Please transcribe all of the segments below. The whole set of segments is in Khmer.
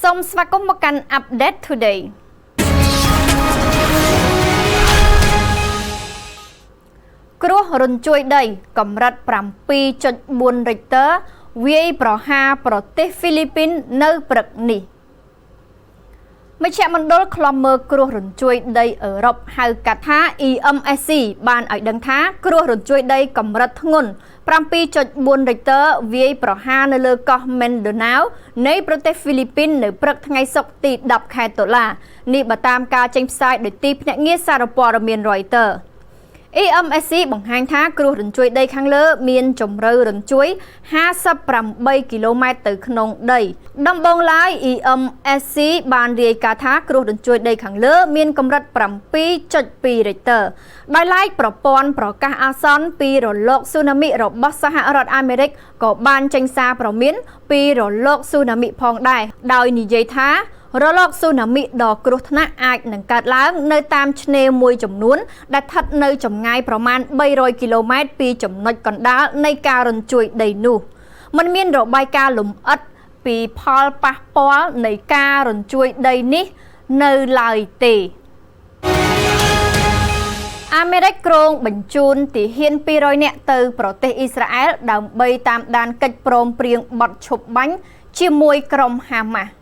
សូមស្វាគមន៍មកកាន់ Update Today គ្រោះរញ្ជួយដីកម្រិត7.4រិចទ័រវាយប្រហារប្រទេសហ្វីលីពីននៅព្រឹកនេះមជ្ឈមណ្ឌលឃ្លាំមើលគ្រោះរញ្ជួយដីអឺរ៉ុបហៅកាត់ថា EMSC បានឲ្យដឹងថាគ្រោះរញ្ជួយដីកម្រិតធ្ងន់7.4រិចទ័រវាយប្រហារនៅលើកោះ Mindanao នៃប្រទេសហ្វីលីពីននៅព្រឹកថ្ងៃសុក្រទី10ខែតុលានេះបើតាមការចេញផ្សាយដោយទីភ្នាក់ងារសារព័ត៌មាន Reuters EMSC បង្ហាញថាគ្រោះរញ្ជួយដីខាងលើមានជម្រៅរញ្ជួយ58គីឡូម៉ែត្រទៅក្នុងដីដំបូងឡើយ EMSC បានរាយការណ៍ថាគ្រោះរញ្ជួយដីខាងលើមានកម្រិត7.2រិចទ័រដោយឡែកប្រព័ន្ធប្រកាសអាសន្នពីរលកស៊ូណាមីរបស់សហរដ្ឋអាមេរិកក៏បានចេញសារព្រមានពីរលកស៊ូណាមីផងដែរដោយនិយាយថារលកស៊ូណាមីដ៏គ្រោះថ្នាក់អាចនឹងកើតឡើងនៅតាមឆ្នេរមួយចំនួនដែលស្ថិតនៅចម្ងាយប្រមាណ300គីឡូម៉ែត្រពីចំណុចកណ្ដាលនៃការរញ្ជួយដីនោះមិនមានរបាយការណ៍លម្អិតពីផលប៉ះពាល់នៃការរញ្ជួយដីនេះនៅឡើយទេអាមេរិកគ្រោងបញ្ជូនទាហាន200នាក់ទៅប្រទេសអ៊ីស្រាអែលដើម្បីតាមដានកិច្ចព្រមព្រៀងបទឈប់បាញ់ជាមួយក្រុមហាម៉ាស់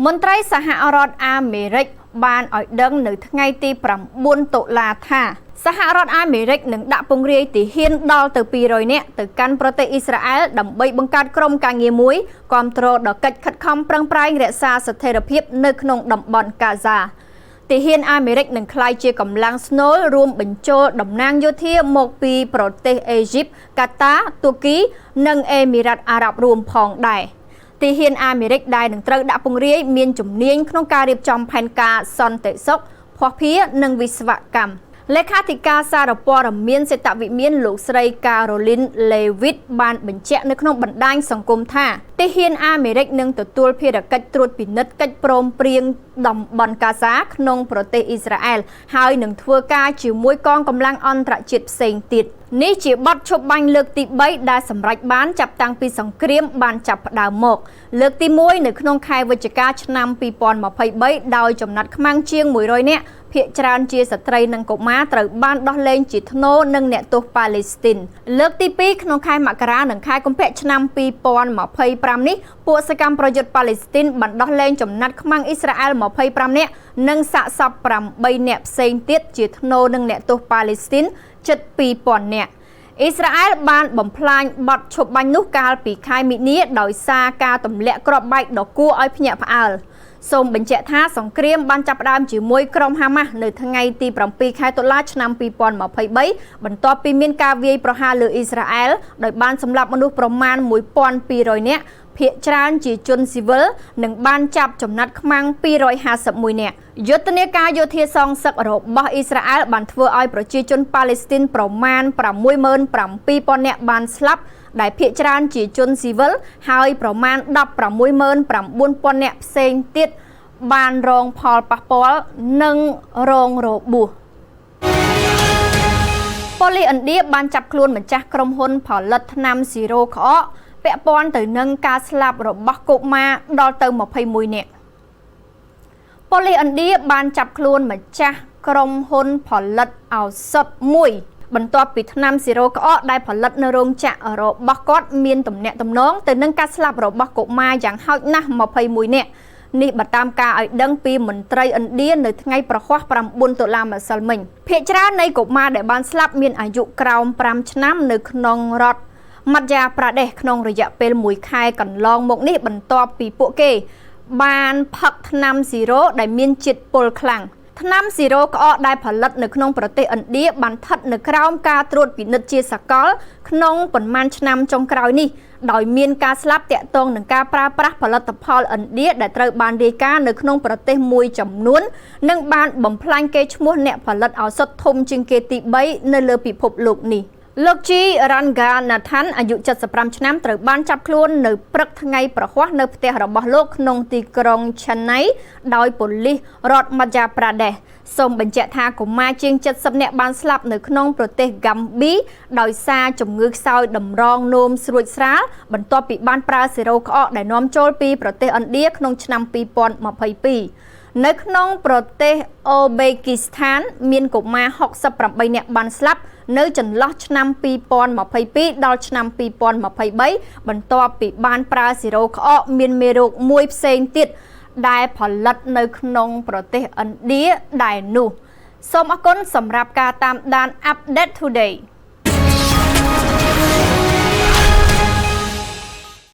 មន្ត្រីសហរដ្ឋអាមេរិកបានឲ្យដឹងនៅថ្ងៃទី9តុលាថាសហរដ្ឋអាមេរិកនឹងដាក់ពង្រាយទាហានដល់ទៅ200នាក់ទៅកាន់ប្រទេសអ៊ីស្រាអែលដើម្បីបង្កើតក្រុមការងារមួយគាំទ្រដល់កិច្ចខិតខំប្រឹងប្រែងរក្សាស្ថិរភាពនៅក្នុងតំបន់ហ្គាហ្សាទាហានអាមេរិកនឹងក្លាយជាកម្លាំងស្នូលរួមបញ្ចូលតំណាងយោធាមកពីប្រទេសអេស៊ីបកាតាទួគីនិងអេមីរ៉ាតអារ៉ាប់រួមផងដែរទាហានអាមេរិកដែលនឹងត្រូវដាក់ពង្រាយមានជំនាញក្នុងការរៀបចំផែនការសន្តិសុខភស្តុភារនិងវិស្វកម្មលេខាធិការសារព័ត៌មានសេតវិមានលោកស្រី Caroline Levitt បានបញ្ជាក់នៅក្នុងបណ្ដាញសង្គមថាទាហានអាមេរិកនឹងទទួលភារកិច្ចត្រួតពិនិត្យកិច្ចព្រមព្រៀងតំបន់ហ្គាហ្សាក្នុងប្រទេសអ៊ីស្រាអែលហើយនឹងធ្វើការជាមួយកងកម្លាំងអន្តរជាតិផ្សេងទៀតនេះជាបទឈប់បាញ់លើកទី3ដែលសម្រេចបានចាប់តាំងពីសង្គ្រាមបានចាប់ផ្ដើមមកលើកទី1នៅក្នុងខែវិច្ឆិកាឆ្នាំ2023ដោយចំណាត់ខ្មាំងជាង100នាក់ភាគច្រើនជាស្ត្រីនិងកុមារត្រូវបានដោះលែងជាថ្នូរនឹងអ្នកទោសប៉ាឡេស្ទីនលើកទី2ក្នុងខែមករានិងខែកុម្ភៈឆ្នាំ2025នេះពួកសកម្មប្រយុទ្ធប៉ាឡេស្ទីនបានដោះលែងចំណាត់ខ្មាំងអ៊ីស្រាអែល25នាក់និងសាកសព8នាក់ផ្សេងទៀតជាថ្នូរនឹងអ្នកទោសប៉ាឡេស្ទីនជិត2000នាក់អ៊ីស្រាអែលបានបំផ្លាញបទឈប់បាញ់នោះកាលពីខែមីនាដោយសារការទម្លាក់គ្រាប់បែកដ៏គួរឲ្យភ្ញាក់ផ្អើលសូមបញ្ជាក់ថាសង្គ្រាមបានចាប់ផ្ដើមជាមួយក្រុមហាម៉ាស់នៅថ្ងៃទី7ខែតុលាឆ្នាំ2023បន្ទាប់ពីមានការវាយប្រហារលើអ៊ីស្រាអែលដោយបានសម្លាប់មនុស្សប្រមាណ1200នាក់ភាគច្រើនជាជនស៊ីវិលនិងបានចាប់ចំណាត់ខ្មាំង251នាក់យុទ្ធនាការយោធាសងសឹករបស់អ៊ីស្រាអែលបានធ្វើឲ្យប្រជាជនប៉ាឡេស្ទីនប្រមាណ67000នាក់បានស្លាប់ដែលភាគច្រើនជាជនស៊ីវិលហើយប្រមាណ169,000នាក់ផ្សេងទៀតបានរងផលប៉ះពាល់និងរងរបួសប៉ូលីសឥណ្ឌាបានចាប់ខ្លួនម្ចាស់ក្រុមហ៊ុនផលិតថ្នាំស៊ីរ៉ូក្អកពាក់ព័ន្ធទៅនឹងការស្លាប់របស់កុមារដល់ទៅ21នាក់ប៉ូលីសឥណ្ឌាបានចាប់ខ្លួនម្ចាស់ក្រុមហ៊ុនផលិតឱសថមួយបន្ទាប់ពីថ្នាំស៊ីរ៉ូក្អកដែលផលិតនៅរោងចក្ររបស់គាត់មានទំនាក់ទំនងទៅនឹងការស្លាប់របស់កុមារយ៉ាងហោចណាស់21នាក់នេះបើតាមការឲ្យដឹងពីមន្ត្រីឥណ្ឌានៅថ្ងៃប្រហ័ស9តុលាម្សិលមិញភាគច្រើននៃកុមារដែលបានស្លាប់មានអាយុក្រោម5ឆ្នាំនៅក្នុងរដ្ឋមជ្យាប្រទេសក្នុងរយៈពេល1ខែកន្លងមកនេះបន្ទាប់ពីពួកគេបានផឹកថ្នាំស៊ីរ៉ូដែលមានជាតិពុលខ្លាំងថ្នាំស៊ីរ៉ូក្អកដែលផលិតនៅក្នុងប្រទេសឥណ្ឌាបានស្ថិតនៅក្រោមការត្រួតពិនិត្យជាសកលក្នុងប៉ុន្មានឆ្នាំចុងក្រោយនេះដោយមានការស្លាប់ទាក់ទងនឹងការប្រើប្រាស់ផលិតផលឥណ្ឌាដែលត្រូវបានរាយការណ៍នៅក្នុងប្រទេសមួយចំនួននិងបានបំផ្លាញកេរ្តិ៍ឈ្មោះអ្នកផលិតឱសថធំជាងគេទី3នៅលើពិភពលោកនេះ លោកជីរ៉ាន់ហ្គាណាថាន់ អាយុ75ឆ្នាំ ត្រូវបានចាប់ខ្លួននៅព្រឹកថ្ងៃប្រហ័ស នៅផ្ទះរបស់លោកក្នុងទីក្រុងឆាណៃ ដោយប៉ូលីសរដ្ឋមជ្យាប្រាដេស។ សូមបញ្ជាក់ថា កុមារជាង70នាក់បានស្លាប់នៅក្នុងប្រទេសហ្គាំប៊ី ដោយសារជំងឺខ្សោយតម្រងនោមស្រួចស្រាល បន្ទាប់ពីបានប្រើសេរ៉ូក្អកដែលនាំចូលពីប្រទេសឥណ្ឌាក្នុងឆ្នាំ2022។ នៅក្នុងប្រទេសអូបេគីស្ថាន មានកុមារ68នាក់បានស្លាប់នៅចន្លោះឆ្នាំ2022ដល់ឆ្នាំ2023 បន្ទាប់ពីបានប្រើស៊ីរ៉ូក្អកមានមេរោគមួយផ្សេងទៀតដែលផលិតនៅក្នុងប្រទេសឥណ្ឌាដែរនោះ។ សូមអរគុណសម្រាប់ការតាមដាន Update Today។